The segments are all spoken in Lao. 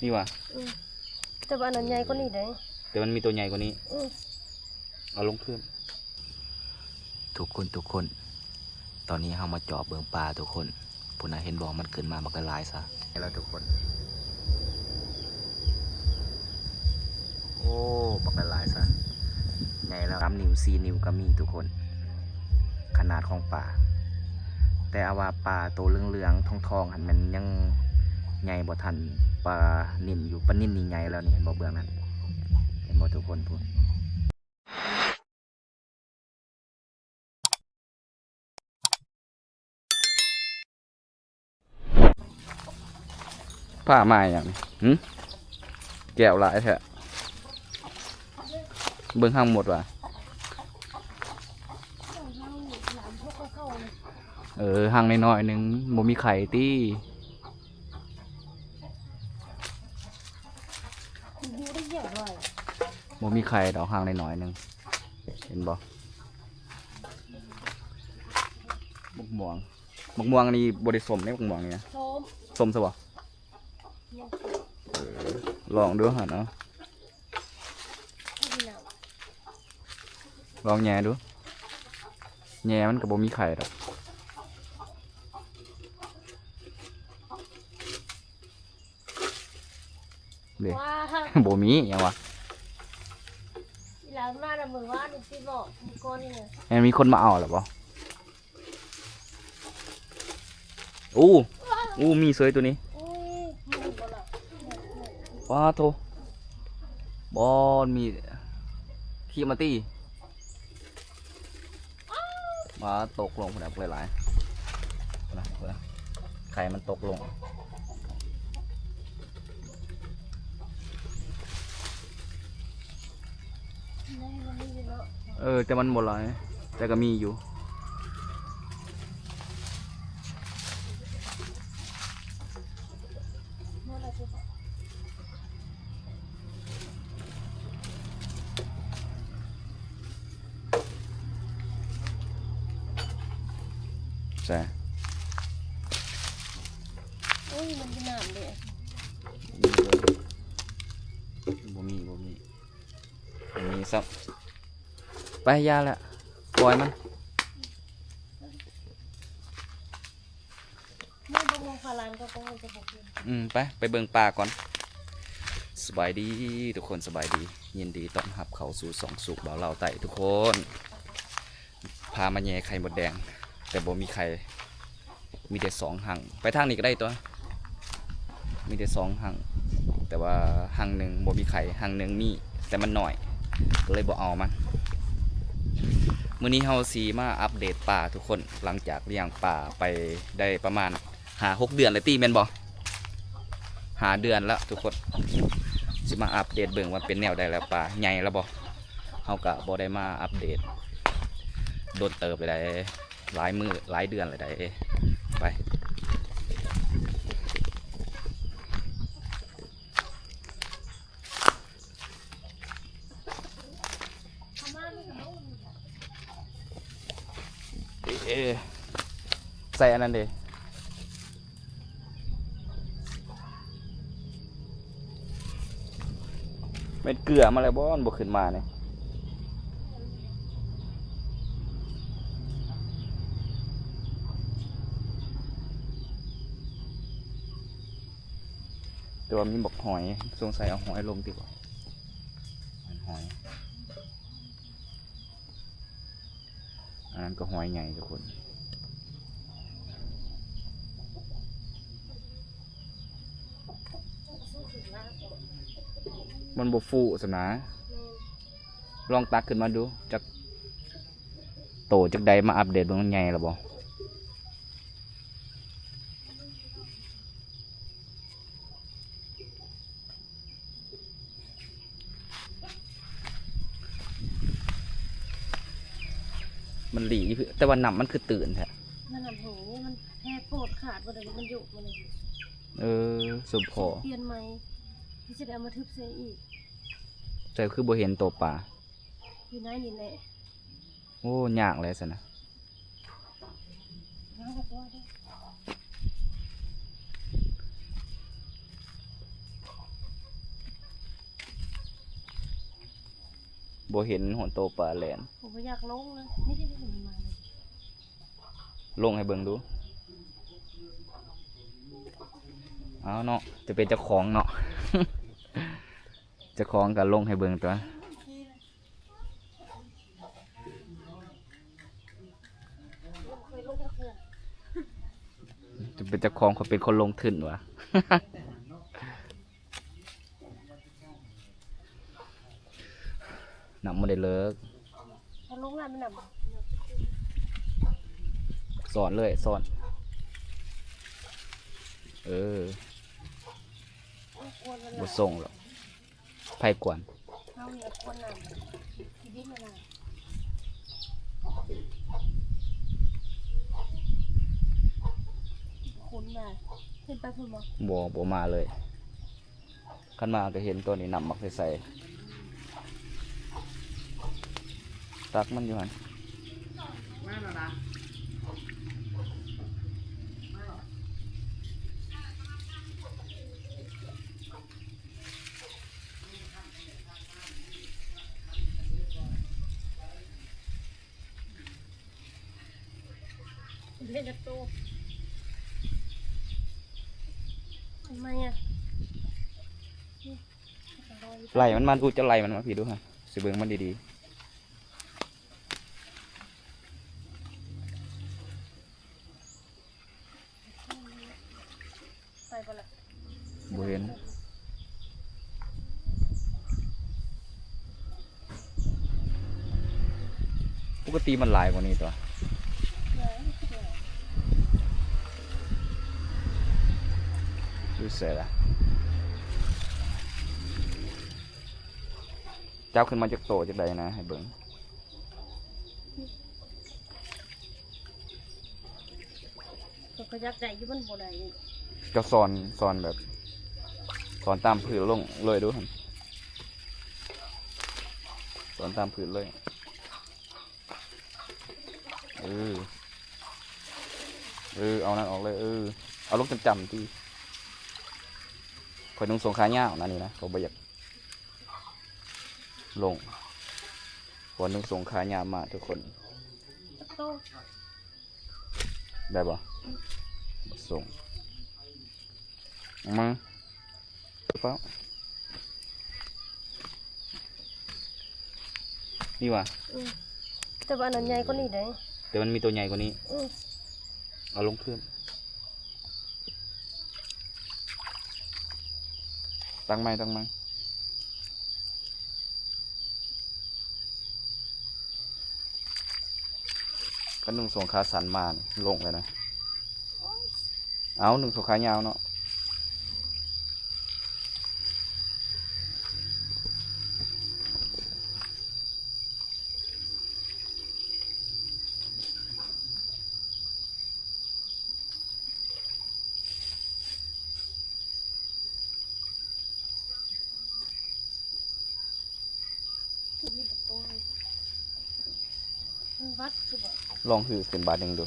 ນີ້ຫວາ? ອືມ ແຕ່ວ່າອັນນັ້ນໃຫຍ່ກວ່ານີ້ເດ້. ແຕ່ມັນມີໂຕໃຫຍ່ກວ່ານີ້. ອືມ ເອົາລົງຄືນ. ທຸກຄົນ ທຸກຄົນ ຕອນນີ້ເຮົາມາຈອບເບິ່ງປາທຸກຄົນ. ພຸ້ນນະ ເຫັນບໍ່? ມັນຂຶ້ນມາບັກຫຼາຍໆຊະ ແລ້ວທຸກຄົນ. ໂອ້ ບັກຫຼາຍໆຊະ ໃຫຍ່ແລ້ວ ສາມນິ້ວ ສີ່ນິ້ວກໍມີທຸກຄົນ ຂະໜາດຂອງປາ. ແຕ່ວ່າປາໂຕເຫຼືອງໆ ທອງໆຫັ້ນ ແມ່ນຍັງໃຫຍ່ບໍ່ທັນປານິນຢູ່. ປານິນນີ້ໃຫຍ່ແລ້ວນີ້ ເຫັນບໍ່? ເບື້ອງນັ້ນ ເຫັນບໍ່ທຸກຄົນ? ພຸ້ນ. ພາມາຫຍັງ? ຫື? ແກ້ວຫຼາຍແທ້. ເບິ່ງຮັງໝົດວ່າ. ເອີ ຮັງນ້ອຍໆໜຶ່ງ ບໍ່ມີໄຂ່ຕິ? ບໍ່ມີໄຂ່ດອກ ຮັງນ້ອຍໆໜຶ່ງ. ເຫັນບໍ່? ບັກມ່ວງ ບັກມ່ວງນີ້ບໍ່ໄດ້ສົ້ມເດ້ ບັກມ່ວງນີ້ນະ. ສົ້ມ ສົ້ມຊະບໍ່? ຍັງ ເອີ ລອງດູຫັ້ນເນາະ. ລອງແຫຍ່ດູ ແຫຍ່ມັນກໍບໍ່ມີໄຂ່ດອກ. ເດ້ ບໍ່ມີຫຍັງວະ. ອີຫຼານມາແລ້ວມື້ວານນີ້ຊິບອກມື້ກ່ອນນີ້ນະ. ແມ່ນມີຄົນມາເອົາແລ້ວບໍ່? ໂອ້ ໂອ້ ມີເສີຍໂຕນີ້. ໂອ້ຍ ປາໂທ ບອນມີຂີ້ມາຕີ. ມາຕົກລົງພຸ້ນນະ ບັກຫຼາຍໆ ພຸ້ນນະ ພຸ້ນນະ ໄຂ່ມັນຕົກລົງ. ເອີ ແຕ່ມັນບໍ່ຫຼາຍ ແຕ່ກໍມີຢູ່. ໃສ່ ໂອ້ຍ ມັນຢູ່ນ້ຳເດ້. ບໍ່ມີ ບໍ່ມີ ບໍ່ມີຊ້ຳ. ໄປ ຢ່າລະ ປ່ອຍມັນ. ອືມ ໄປ ໄປເບິ່ງປາກ່ອນ. ສະບາຍດີທຸກຄົນ ສະບາຍດີ ຍິນດີຕ້ອນຮັບເຂົ້າສູ່ຊ່ອງສຸກບ່າວລາວໃຕ້ທຸກຄົນ. ພາມາແຫຍ່ໄຂ່ມົດແດງ ແຕ່ບໍ່ມີໄຂ່ ມີແຕ່ສອງຮັງ. ໄປທາງນີ້ກໍໄດ້ຕົວະ ມີແຕ່ສອງຮັງ ແຕ່ວ່າຮັງໜຶ່ງບໍ່ມີໄຂ່ ຮັງໜຶ່ງມີ ແຕ່ມັນນ້ອຍ ກໍເລີຍບໍ່ເອົາມັນ. ມື້ນີ້ເຮົາຊິມາອັບເດດປາທຸກຄົນ ຫຼັງຈາກລ້ຽງປາໄປໄດ້ປະມານຫ້າຫົກເດືອນແລ້ວຕິ ແມ່ນບໍ່? ຫ້າເດືອນແລ້ວທຸກຄົນ ຊິມາອັບເດດເບິ່ງວ່າເປັນແນວໃດແລ້ວ ປາໃຫຍ່ແລ້ວບໍ່? ເຮົາກະບໍ່ໄດ້ມາອັບເດດດົນເຕີບແລ້ວໃດ໋ ຫຼາຍມື້ຫຼາຍເດືອນແລ້ວໃດ໋. ໄປ ເອ ໃສ່ອັນນັ້ນເດ. ແມ່ນເກືອມາແລ້ວບໍ່ ມັນບໍ່ຂຶ້ນມານີ້? ແຕ່ວ່າມີບັກຫອຍ ສົງໄສເອົາຫອຍລົງຕິບໍ່ ມັນຫອຍ. ອັນນັ້ນກໍຫອຍໃຫຍ່ທຸກຄົນ ມັນບໍ່ຟູຊັ້ນນະ. ລອງຕັກຂຶ້ນມາດູ ຈັກໂຕຈັກໃດ ມາອັບເດດເບິ່ງ ມັນໃຫຍ່ແລ້ວບໍ່? ມັນຫຼີ່ ແຕ່ວ່ານ້ຳມັນຄືຕື້ນແທ້. ມັນນ້ຳແຫ້ງນີ້ ມັນແພໂພດຂາດບໍ່ໄດ້ ມັນໂຍກມາເລີຍ. ເອີ ສົມພໍ ປ່ຽນໃໝ່ ຊິໄດ້ເອົາມາທຶບໃສ່ອີກ. ແຕ່ຄືບໍ່ເຫັນໂຕປາ ຢູ່ໃນນີ້ແຫຼະ. ໂອ້ ຍາກແຫຼະຊັ້ນນະ. ບໍ່ເຫັນຫົວໂຕປາແລ່ນ. ໂອ້ ບໍ່ຢາກລົງເລີຍ. ນີ້ໆໆ ມັນມາແລ້ວ. ລົງໃຫ້ເບິ່ງດູ. ເອົາເນາະ ຈະເປັນເຈົ້າຂອງເນາະ. ເຈົ້າຂອງກໍລົງໃຫ້ເບິ່ງຕົວະ. ຈະເປັນເຈົ້າຂອງ ຂ້ອຍເປັນຄົນລົງທຶນຫວາ. ນ້ຳບໍ່ໄດ້ເລີກ. ເອົາລົງແລ້ວມັນນຳ. ສອນເລີຍ ສອນ. ເອີ ບໍ່ສົ່ງດອກ. ໃຜກວນ? ເຮົານີ້ກວນນ້ຳ ຊີວິດມັນນະ. ຂຸ້ນນະ. ເຫັນໄປພຸ້ນບໍ່? ບໍ່ ບໍ່ມາເລີຍ. ຄັນມາກໍເຫັນຕົວນີ້ ນ້ຳໝາກໃສໆ ຕັກມັນຢູ່ຫັ້ນ. ເຮັດຈັກໂຕ? ທຳໄມອະ? ໄລ່ມັນມາດູ ຈະໄລ່ມັນມາພີ້ດູຫະ ຊິເບິ່ງມັນດີໆ. ໄປບໍ່ລະ? ບໍ່ເຫັນ. ປົກກະຕິມັນຫຼາຍກວ່ານີ້ຕົວະ. ຢູ່ໃສລະ? ຈັບຂຶ້ນມາຈັກໂຕຈັ່ງໃດນະ ໃຫ້ເບິ່ງ. ເຂົາກໍຢາກໄດ້ຢູ່ ມັນບໍ່ໄດ້. ເຈົ້າສອນ ສອນແບບ ສອນຕາມພື້ນລົງເລີຍດູຫັ້ນ. ສອນຕາມພື້ນເລີຍ. ເອີ ເອີ ເອົານັ້ນອອກເລີຍ. ເອີ ເອົາລົງຈຳໆຕິ. ຂ້ອຍນຸ່ງສົ້ງຂາຍາວນະນີ້ນະ ຂ້ອຍບໍ່ຢາກ ລົງ ເພາະວ່ານຸ່ງສົ້ງຂາຍາວມາທຸກຄົນ. ຈັກໂຕ? ໄດ້ບໍ່? ສົ່ງມາ. ເອົ້າ ນີ້ຫວາ? ອືມ ແຕ່ວ່າອັນນັ້ນໃຫຍ່ກວ່ານີ້ເດ້. ແຕ່ມັນມີໂຕໃຫຍ່ກວ່ານີ້. ອືມ ເອົາລົງເພີ່ມ. ຕັ້ງໃໝ່ ຕັ້ງໃໝ່. ຄັນນຸ່ງສົ້ງຂາສັ້ນມານີ້ ລົງເລີຍນະ. ເອົ້າ ນຸ່ງສົ້ງຂາຍາວເນາະ. ລອງຖືຂຶ້ນບາດໜຶ່ງດູ.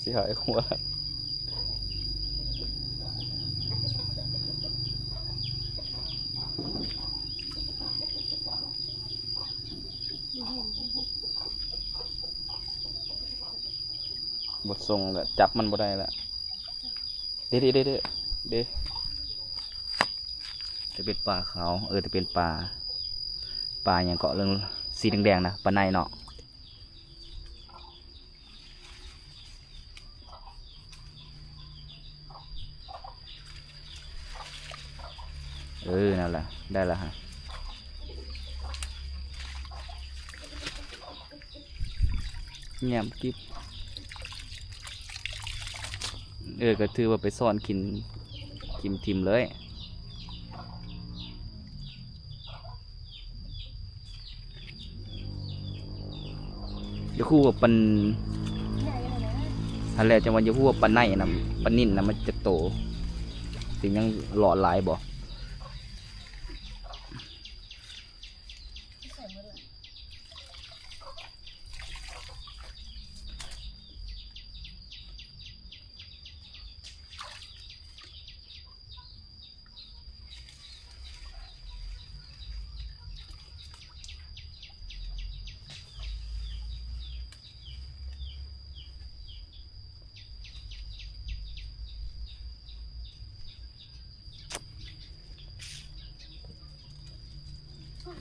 ຊິຫາຍຫົວ. ບໍ່ສົ່ງລະ ຈັບມັນບໍ່ໄດ້ລະ. ເດ້ ເດ້ ເດ້ ເດ້ ເດ້ ຈະເປັນປາຂາວ ເອີ ຈະເປັນປາ ປາຫຍັງເກາະ ເລື່ອງສີແດງໆນະ ປາໄນເນາະ. ເອີ ນັ້ນລະ ໄດ້ລະຮະ. ແຍມກິບ ເອີ ກໍຖືວ່າໄປຊ້ອນກິນ ກິນຖິ້ມເລີຍ. ຢາກຮູ້ວ່າປາ ຫັ້ນແຫຼະ ຈັ່ງວ່າຢາກຮູ້ວ່າປາໄນນຳ ປານິນນຳ ມັນຈັກໂຕ ຊິຍັງຫຼອດຫຼາຍບໍ່?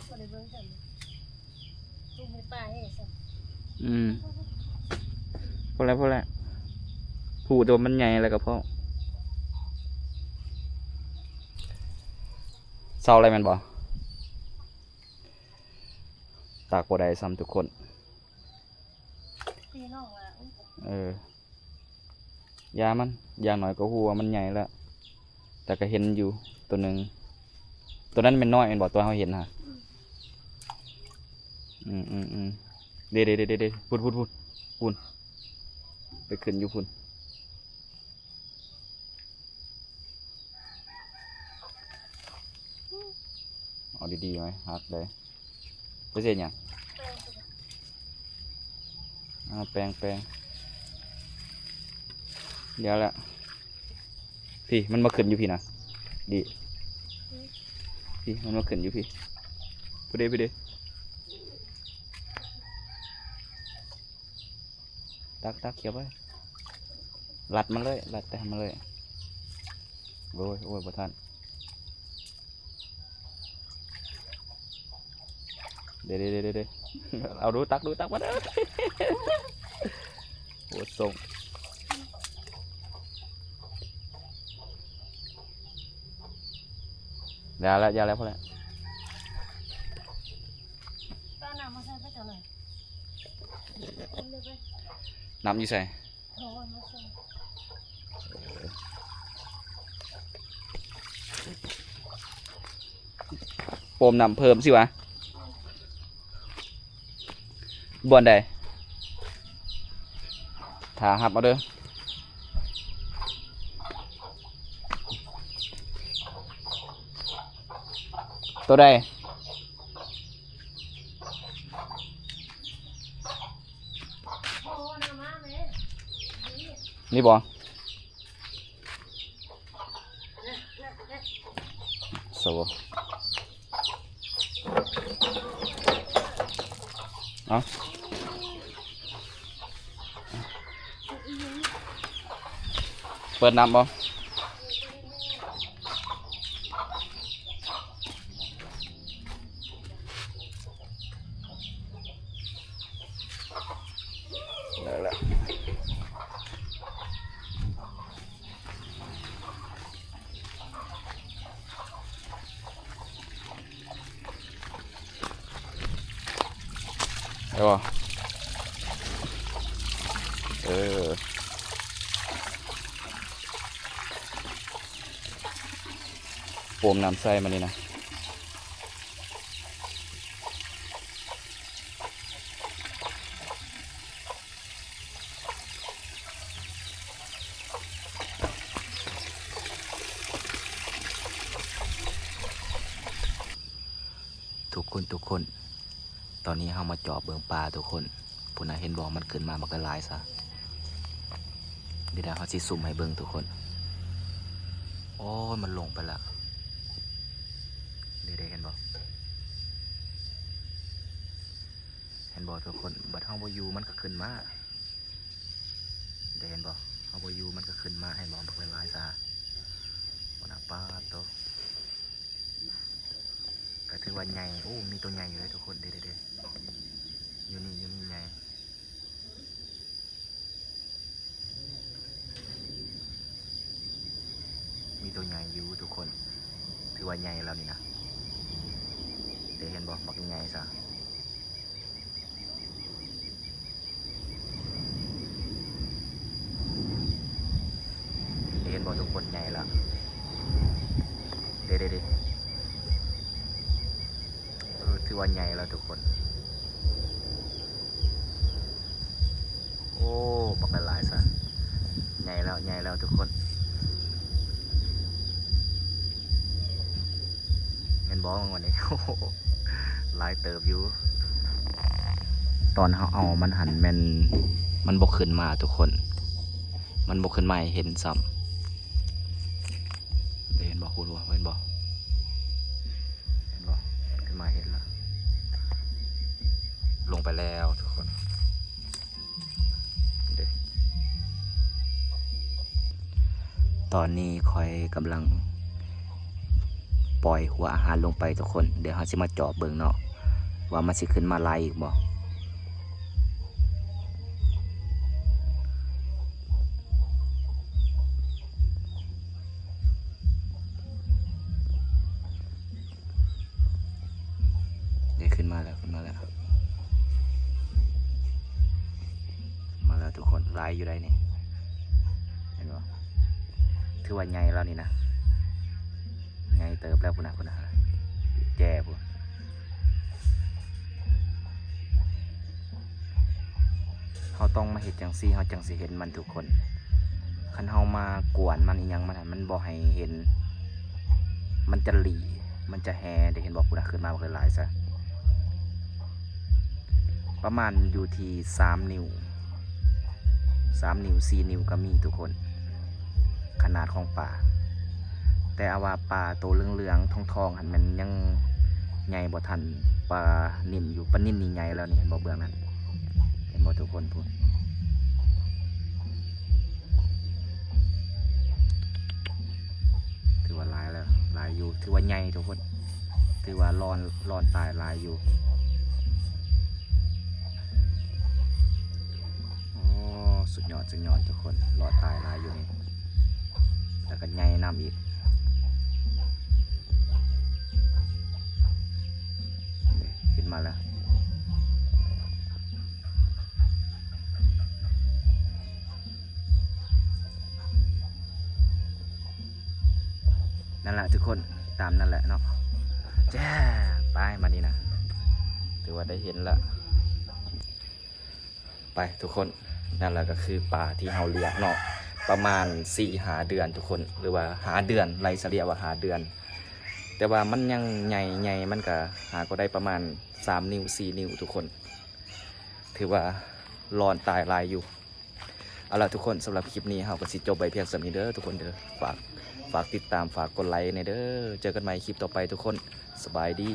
ບໍ່ໄດ້ເບິ່ງຊ້ຳ ຕຸ້ມໃຫ້ປາແຫ້ງຊ້ຳ. ອືມ ພໍແລ້ວ ພໍແລ້ວ ຮູ້ແຕ່ວ່າມັນໃຫຍ່ແລ້ວກໍພໍ. ເຊົາແລ້ວແມ່ນບໍ່? ຕາກບໍ່ໄດ້ຊ້ຳທຸກຄົນ. ພີ່ນ້ອງວ່າ ເອີ ຢ່າມັນ ຢ່າງໜ້ອຍກໍຮູ້ວ່າມັນໃຫຍ່ແລ້ວ ແຕ່ກໍເຫັນຢູ່ໂຕໜຶ່ງ. ໂຕນັ້ນແມ່ນນ້ອຍແມ່ນບໍ່? ໂຕເຮົາເຫັນຫັ້ນ ອືມ ອືມ ອືມ ເດ້ ເດ້ ເດ້ ເດ້ ເດ້ ພຸ້ນ ພຸ້ນ ພຸ້ນ ພຸ້ນ ໄປຂຶ້ນຢູ່ພຸ້ນ. ເອົາດີໆໄວ້ ຫັກເດ້. ໄປເຮັດຫຍັງ? ເອົາແປງ ແປງ ດຽວລະ ພີ້ ມັນມາຂຶ້ນຢູ່ພີ້ນະ ດີ ພີ້ ມັນມາຂຶ້ນຢູ່ພີ້ ພຸ້ນເດ້ ພຸ້ນເດ້. ຕັກ ຕັກ ຂຽບໄວ້ ລັດມັນເລີຍ ລັດແຕ່ມັນເລີຍ. ໂອ້ຍ ໂອ້ຍ ບໍ່ທັນ ເດ້ ເດ້ ເດ້ ເດ້ ເດ້ ເອົາດູ ຕັກດູ ຕັກມາເດີ. ໂອ້ ສົ່ງ ຢ່າລະ ຢ່າລະ ພໍລະ. ເອົານ້ຳມາໃສ່ໄປເຈົ້າໜ້ອຍ ນ້ຳຢູ່ໃສ? ໂປມນ້ຳເພີ່ມຊິວະ ບ່ອນໃດ? ຖ້າຮັບເອົາເດີ ໂຕໃດ? ນີ້ບໍ່? ສະໂວ ເອົາ ເປີດນ້ຳບໍ່? ໄດ້ແລ້ວ ໄດ້ບໍ່? ເອີ ໂປມນ້ຳໃສ່ມານີ້ນະ. ທຸກຄົນ ທຸກຄົນ ຕອນນີ້ເຮົາມາຈອບເບິ່ງປາທຸກຄົນ. ພຸ້ນນະ ເຫັນບໍ່? ມັນຂຶ້ນມາບັກຫຼາຍຊະ. ດຽວເຮົາຊິຊູມໃຫ້ເບິ່ງທຸກຄົນ. ໂອ້ຍ ມັນລົງໄປລະ. ເດ້ ເຫັນບໍ່? ເຫັນບໍ່ທຸກຄົນ? ບັດເຮົາບໍ່ຢູ່ມັນກໍຂຶ້ນມາ. ເດ້ ເຫັນບໍ່? ເຮົາບໍ່ຢູ່ມັນກໍຂຶ້ນມາ. ເຫັນບໍ່? ບັກຫຼາຍຊະ. ໂອ້ນະ ປາດໂຕ. ກໍຖືວ່າໃຫຍ່. ໂອ້ ມີໂຕໃຫຍ່ຢູ່ເດ້ທຸກຄົນ. ເດ້ ເດ້ ເດ້ ຢູ່ນີ້ ຢູ່ນີ້ໃຫຍ່. ມີໂຕໃຫຍ່ຢູ່ທຸກຄົນ. ຖືວ່າໃຫຍ່ແລ້ວນີ້ນະ. ເດ້ ເຫັນບໍ່? ບັກໃຫຍ່ຊະ. ເຫັນບໍ່ທຸກຄົນ? ໃຫຍ່ລະ. ເດ້ ເດ້ ເດ້. ເອີ ຖືວ່າໃຫຍ່ລະທຸກຄົນ. ທຸກຄົນ ເຫັນບໍ່ງວດນີ້? ໂອ້ໂຫ ຫຼາຍເຕີບຢູ່. ຕອນເຮົາເອົາມັນຫັ້ນແມ່ນມັນບໍ່ຂຶ້ນມາທຸກຄົນ, ມັນບໍ່ຂຶ້ນມາໃຫ້ເຫັນຊ້ຳ. ໄດ້ເຫັນບໍ່? ຮູ້ບໍ່? ເຫັນບໍ່? ເຫັນບໍ່? ຂຶ້ນມາເຫັນລະ ລົງໄປແລ້ວທຸກຄົນ. ເດ້ ຕອນນີ້ຂ້ອຍກຳລັງປ່ອຍຫົວອາຫານລົງໄປທຸກຄົນ. ດຽວເຮົາຊິມາຈອບເບິ່ງເນາະ ວ່າມັນຊິຂຶ້ນມາຫຼາຍອີກບໍ່. ນີ້ ຂຶ້ນມາແລ້ວ ຂຶ້ນມາແລ້ວ ມາແລ້ວທຸກຄົນ. ຫຼາຍຢູ່ໃດ໋ນີ້ ເຫັນບໍ່? ຖືວ່າໃຫຍ່ແລ້ວນີ້ນະ ໃຫຍ່ເຕີບແລ້ວພຸ້ນນະ ພຸ້ນນະ ແຈ້ພຸ້ນ. ເຮົາຕ້ອງມາເຮັດຈັ່ງຊີ້ ເຮົາຈັ່ງຊິເຫັນມັນທຸກຄົນ. ຄັນເຮົາມາກວນມັນອີ່ຫຍັງມັນຫັ້ນ ມັນບໍ່ໃຫ້ເຫັນ ມັນຈະຫຼີ້ ມັນຈະແຮ່. ໄດ້ເຫັນບໍ່? ພຸ້ນນະ ຂຶ້ນມາບັກຫຼາຍໆຊະ ປະມານຢູ່ທີ່ສາມນິ້ວ ສາມນິ້ວ ສີ່ນິ້ວກໍມີທຸກຄົນ ຂະໜາດຂອງປາ. ແຕ່ວ່າປາໂຕເຫຼືອງໆທອງໆຫັ້ນ ແມ່ນຍັງໃຫຍ່ບໍ່ທັນປານິນຢູ່. ປານິນນີ້ໃຫຍ່ແລ້ວນີ້ ເຫັນບໍ່? ເບື້ອງນັ້ນ ເຫັນບໍ່ທຸກຄົນ? ພຸ້ນ ຖືວ່າຫຼາຍແລ້ວ ຫຼາຍຢູ່ ຖືວ່າໃຫຍ່ທຸກຄົນ. ຖືວ່າລອນ ລອນຕາຍຫຼາຍຢູ່. ໂອ້ ສຸດຍອດ ສຸດຍອດທຸກຄົນ ລອດຕາຍຫຼາຍຢູ່ນີ້ ແລ້ວກໍໃຫຍ່ນຳອີກ. ນີ້ ຂຶ້ນມາແລ້ວ ນັ້ນລະທຸກຄົນ ຕາມນັ້ນແຫຼະເນາະ. ຈ້າ ໄປ ບາດນີ້ນະ ຖືວ່າໄດ້ເຫັນລະ. ໄປທຸກຄົນ ນັ້ນລະກໍຄືປາທີ່ເຮົາລ້ຽງເນາະ ປະມານສີ່ຫ້າເດືອນທຸກຄົນ ຫຼືວ່າຫ້າເດືອນ ໄລ່ສະເລ່ຍວ່າຫ້າເດືອນ. ແຕ່ວ່າມັນຍັງໃຫຍ່ ໃຫຍ່ມັນກໍຫາກໍໄດ້ປະມານສາມນິ້ວ ສີ່ນິ້ວທຸກຄົນ. ຖືວ່າລອນຕາຍຫຼາຍຢູ່. ເອົາລະທຸກຄົນ ສຳລັບຄລິບນີ້ເຮົາກໍຊິຈົບໄວ້ພຽງສ່ຳນີ້ເດີທຸກຄົນເດີ. ຝາກ ຝາກຕິດຕາມ ຝາກກົດໄລແດ່ເດີ. ເຈີກັນໃໝ່ຄລິບຕໍ່ໄປທຸກຄົນ. ສະບາຍດີ.